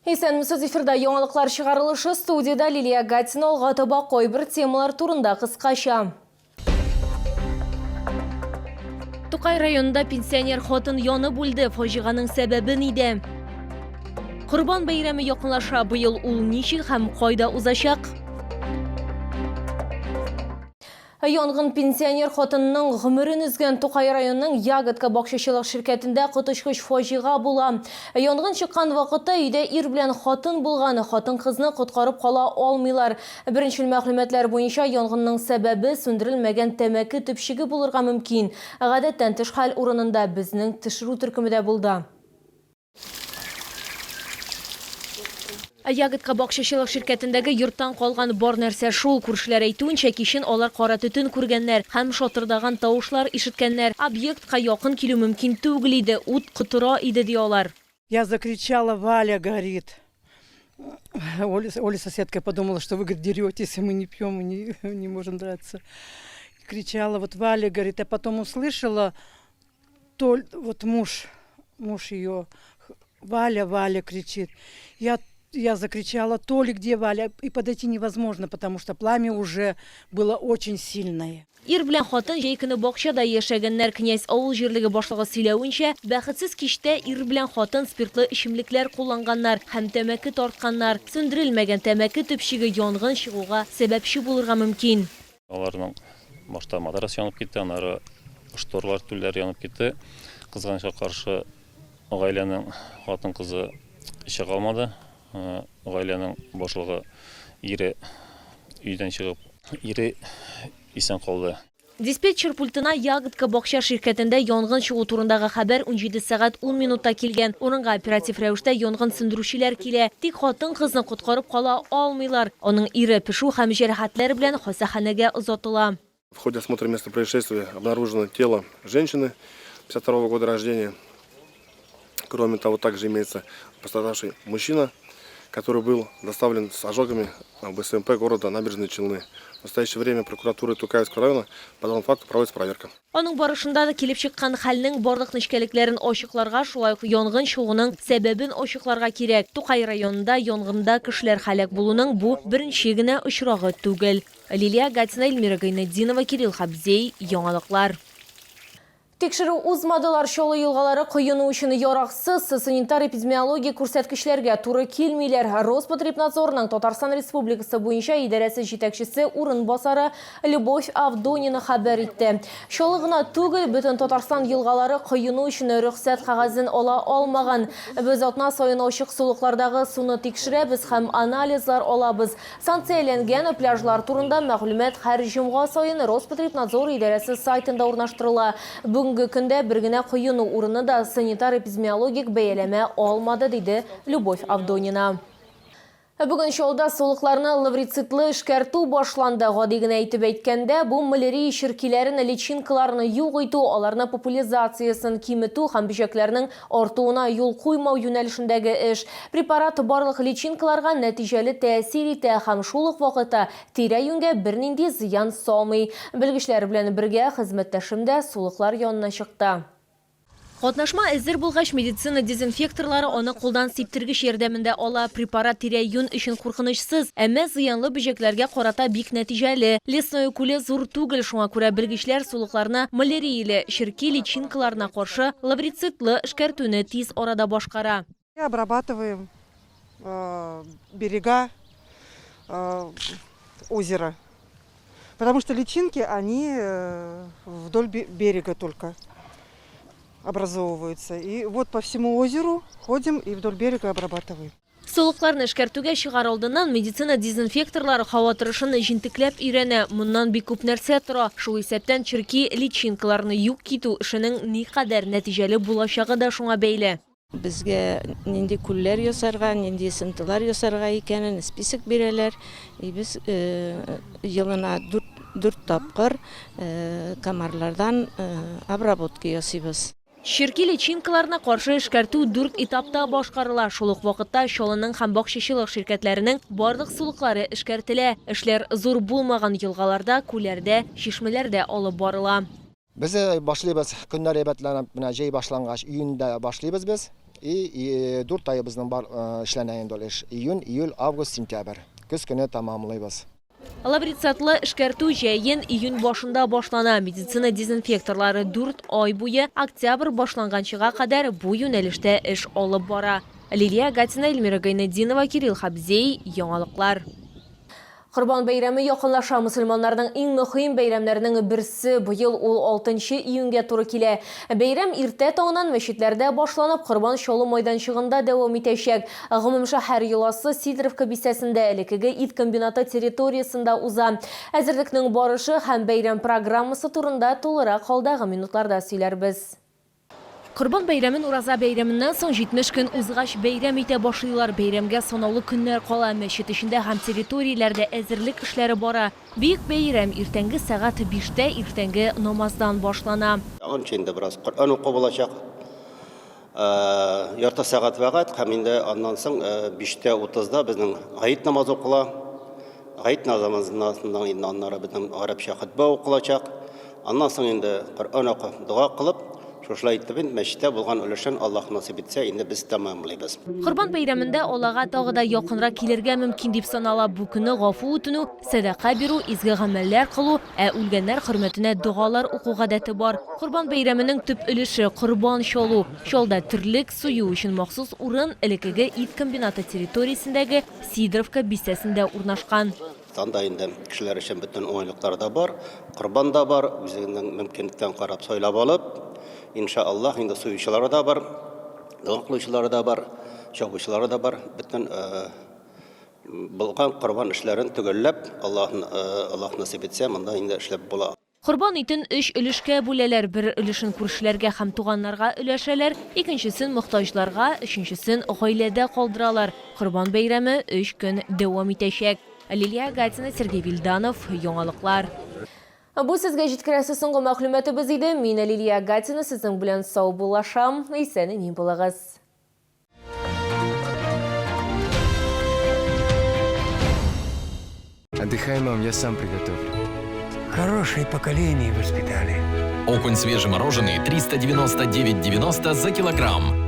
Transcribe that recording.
Исәнмесез, эфирда яңалыклар чыгарылышы, студиядә Лилия Гатина. Алга таба кайбер темалар турында кыскача. Тукай районында пенсионер хатын янып үлде. Фаҗиганың сәбәбе нидә? Корбан бәйрәме якынлаша. Быел ул ничек һәм кайда узачак? Янгын пенсионер хатынның гомерен өзгән. Тукай районының Ягодка бакчачылык ширкәтендә коточкыч фаҗига була. Янгын чыккан вакытта өйдә ир белән хатын булган. Хатын-кызны коткарып кала алмыйлар. Беренчел мәгълүматлар буенча, янгынның сәбәбе, сүндерелмәгән тәмәке төпчеге булырга мөмкин. Гадәттән тыш хәл урынында безнең төшерү төркеме дә булды. Ягодка бакчачылык ширкәтендәге йорттан калган бар нәрсә шул. Күршеләр әйтүенчә, кичен алар кара төтен күргәннәр һәм шатырдаган тавышлар ишеткәннәр. Объектка якын килү мөмкин түгел иде, ут котыра иде, ди алар. Я закричала, Валя горит! Оля, Оля соседка подумала, что вы, говорит, деретесь, мы не пьем, мы не, не можем драться. Кричала, вот Валя горит. Я потом услышала, то, вот муж, муж ее, Валя, Валя кричит. Я закричала, Толи, где Валя? И подойти невозможно, потому что пламя уже было очень сильное. Ир белән хатын җәй көне бакчада яшәгәннәр. Князь авыл җирлеге башлыгы сөйләвенчә, бәхетсез кичтә ир белән хатын спиртлы эчемлекләр кулланганнар һәм тәмәке тартканнар. Сүндерелмәгән тәмәке төпчеге янгын чыгуга сәбәпче булырга мөмкин. Аларның башта матрас янып китте, аннары шторлар, түлләр янып китте. Кызганычка каршы, гаиләнең хатын-кызы чыга алмады. Гаиләнең башлыгы, ире өйдән чыгып, ире исән калды. Диспетчер пультына Ягодка бакча ширкәтендә янгын чыгу турындагы хәбәр 17 сәгать 10 минутта килгән. Урынга оператив рәвештә янгын сүндерүчеләр килә. Тик хатын-кызны коткарып кала алмыйлар. Аның ире пешү һәм җәрәхәтләр белән хастаханәгә озатыла. В ходе осмотра места происшествия обнаружено тело женщины 52 года рождения. Кроме того, также имеется пострадавший мужчина, который был доставлен с ожогами в СМП города Набережные Челны. В настоящее время прокуратура Тукаевского района по данному факту проводится проверка. Аның барышында да килеп чыккан хәлнең барлык нечкәлекләрен ачыкларга, шулай ук янгын чыгуның сәбәбен ачыкларга кирәк. Тукай районында янгында кешеләр һәлак булуның бу беренче генә очрагы түгел. Лилия Гатина, Эльмира Гайнетдинова, Кирилл Хабзей, Яңалыклар. Тикшерү узмадылар, Чаллы елгалары коену өчен яраксыз, санитар-эпидемиологик күрсәткечләргә туры килмиләр. Роспотребнадзорның Татарстан Республикасы буенча идарәсе җитәкчесе урынбасары Любовь Авдонина хәбәр итте. Чаллы гына түгел, бөтен Татарстан елгалары коену өчен рөхсәт кәгазен ала алмаган. Без атна саен ачык сулыклардагы суны тикшерәбез һәм анализлар алабыз. Санкцияләнгән пляжлар турында мәгълүмат һәр җомга саен Роспотребнадзор идарәсе сайтында урнаштырыла. Бүгенге көндә бер генә коену урыны да санитар-эпидемиологик бәяләмә алмады, диде Любовь Авдонина. Бүген Чаллыда сулыкларны лаврицидлы эшкәртү башланды. Гади генә итеп әйткәндә, бу малярия черкиләрен, личинкаларны юк итү, аларны популизациясен киметү һәм бөҗәкләрнең Артуына юл куймау юнәлешендәге эш. Препарат барлык личинкаларга нәтиҗәле тәэсир итә һәм шул ук вакытта тирә-юньгә бернинди зыян салмый. Белгечләр белән бергә хезмәттәшем дә сулыклар янына чыкты. Катнашма әзер булгач, медицина дезинфекторлары аны кулдан сиптергеч ярдәмендә ала. Препарат тирә-юнь өчен куркынычсыз, әмма зыянлы бөҗәкләргә карата бик нәтиҗәле. Лесное күле зур түгел, шуңа күрә белгечләр сулыкларны малярияле черки личинкаларына каршы лаврицидлы эшкәртүне тиз арада башкара. Обрабатываем берега озера, потому что личинки, они вдоль берега только образовываются. И вот по всему озеру ходим и вдоль берега обрабатываем. Сулыкларны эшкәртүгә чыгар алдыннан медицина дезинфекторлары һава торышын җентекләп өйрәнә. Моннан бик күп нәрсә тора, шул исәптән черки личинкаларны юк китү эшенең никадәр нәтиҗәле булачагы да шуңа бәйле. Безгә нинди күлләр ясарга, нинди үсентеләр ясарга икәнен список бирәләр. И без елына дүрт тапкыр комарлардан обработка ясыйбыз. Черки личинкаларына каршы эшкәртү дүрт этапта башкарыла. Шул ук вакытта Чаллының һәм бакчачылык ширкәтләренең барлык сулыклары эшкәртелә. Эшләр зур булмаган елгаларда, күлләрдә, чишмәләрдә алып барыла. Без башлыйбыз, көннәр әйбәтләнеп, менә җәй башлангач, июньдә башлыйбыз без. И дүрт ай безнең бар эшләнә инде ул эш. Июнь, июль, август, сентябрь. Көз көне тәмамлыйбыз. Лаврицатлы эшкәртү җәен июнь башында башлана. Медицина дезинфекторлары дүрт ай буе, октябрь башланганчыга кадәр бу юнәлештә эш алып бара. Лилия Гатина, Эльмира Гайнетдинова, Кирилл Хабзей, Яңалыклар. Корбан бәйрәме якынлаша. Мөселманнарның иң мөһим бәйрәмнәренең берсе. Быел ул 6 июньгә туры килә. Бәйрәм иртә таңнан мәчетләрдә башланып, корбан чалу майданчыгында дәвам итәчәк. Гомумшәһәр йоласы Сидоровка бистәсендә, элеккеге ит комбинаты территориясендә уза. Әзерлекнең барышы һәм бәйрәм программасы турында тулырак алдагы минутларда сөйләрбез. Корбан бәйрәмен Ураза бәйрәменнән соң 70 көн узгач бәйрәм итә башлыйлар. Бәйрәмгә санаулы көннәр кала. Мәчет эчендә һәм территорияләрдә әзерлек эшләре бара. Бөек бәйрәм иртәнге сәгать биштә иртәнге намаздан башлана. Анча инде бераз Коръән уку булачак. Ярты сәгать вәгать һәм инде аннан соң биштә утызда безнең гает намазы укыла. Гает намазыннан соң инде аннары безнең гарәпчә хөтбә укылачак. Аннан соң инде Коръән укып, дога кылып, шушылай итеп инде мәчеттә булган өлешен Аллаһ насыйп итсә, инде без тәмамлыйбыз. Корбан бәйрәмендә Аллага тагы да якынрак килергә мөмкин дип санала. Бу көнне гафу үтенү, сәдака бирү, изге гамәлләр кылу, ә үлгәннәр хөрмәтенә догалар уку гадәте бар. Корбан бәйрәменең төп өлеше, корбан чалу. Чалда терлек сую өчен махсус урын элеккеге ит комбинаты территориясендәге Сидоровка бистәсендә урнашкан. Анда инде кешеләр өчен бөтен уңайлыклар да бар, корбан да бар, үзеңнең мөмкинлектән карап сайлап алып, инша Аллаһ, инде суючылары да бар, дога кылучылары да бар, чабучылары да бар, бөтен булган корбан эшләрен төгәлләп, Аллаһ, Аллаһ насыйп итсә, монда инде эшләп була. Корбан итен өч өлешкә бүләләр, бер өлешен күршеләргә һәм туганнарга өләшәләр, икенчесен, мохтаҗларга, өченчесен гаиләдә калдыралар. Корбан бәйрәме өч көн дәвам итәчәк. Лилия Гатина, Сергей Вильданов, Яңалыклар. Бу сезгә җиткерәсе соңгы мәгълүматыбыз иде. Мин, Лилия Гатина, сезнең белән саубуллашам. Исән-имин булыгыз. Отдыхай, мам, я сам приготовлю. Хорошее поколение воспитали. Окунь свежемороженый 399,90 за килограмм.